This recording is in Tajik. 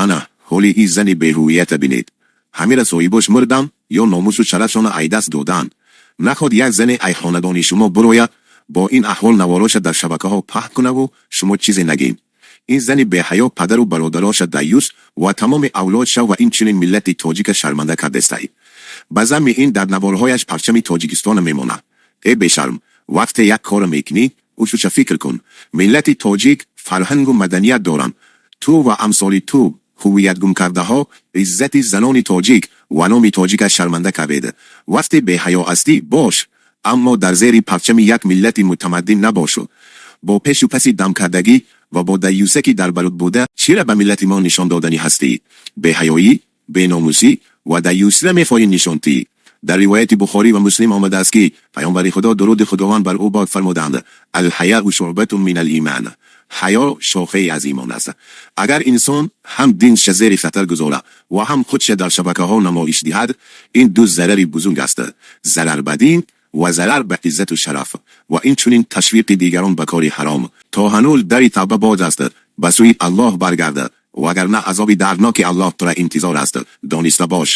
Ана ҳоли ин зани беҳуввията бинед. Ҳамира соҳибош мурданд ё номусу шарафшона ай даст доданд. Наход як зане ай хонадони шумо бирояд, бо ин аҳвол навороша дар шабакаҳо паҳн кунаву шумо чизе нагем. Ин зани беҳаё падару бародароша даюс ва тамоми авлодша ва инчунин миллати тоҷика шарманда кардестай. Ба замми ин дар наворҳояш парчами Тоҷикистона мемонад. Э бешарм, вақте як корро мекунӣ, ушуша фикр кун. Миллати тоҷик фарҳангу маданият доранд. Ту ва амсоли ту ҳуввиятгумкардаҳо иззати занони тоҷик ва номи тоҷика шарманда кардед. Вақте беҳаё ҳастӣ, бош, аммо дар зери парчами як миллати мутамаддин набошу. Бо пешу паси дамкардагӣ ва бо даюсаки дар барут буда чира ба миллати мо нишон доданӣ ҳастӣ? Беҳаёӣ, беномусӣ ва даюсира мехоҳӣ нишон тӣ. Дар ривояти Бухорӣ ва Муслим омадааст, ки паёмбари Худо, дуруди Худованд бар ӯ бод, фармуданд: الحياء شعبة من الإيمان. Ҳаё шохае аз имон аст. Агар инсон ҳам динша зери хатар гузора ва ҳам худша дар шабакаҳо намоиш диҳад, ин ду зарари бузург аст: зарар ба дин ва зарар ба иззату шараф ва инчунин ташвиқи дигарон ба кори ҳаром. То ҳанӯз дари тавба боз аст, ба сӯи Аллоҳ баргарда, вагарна азоби дардноки Аллоҳ тура интизор аст, дониста бош.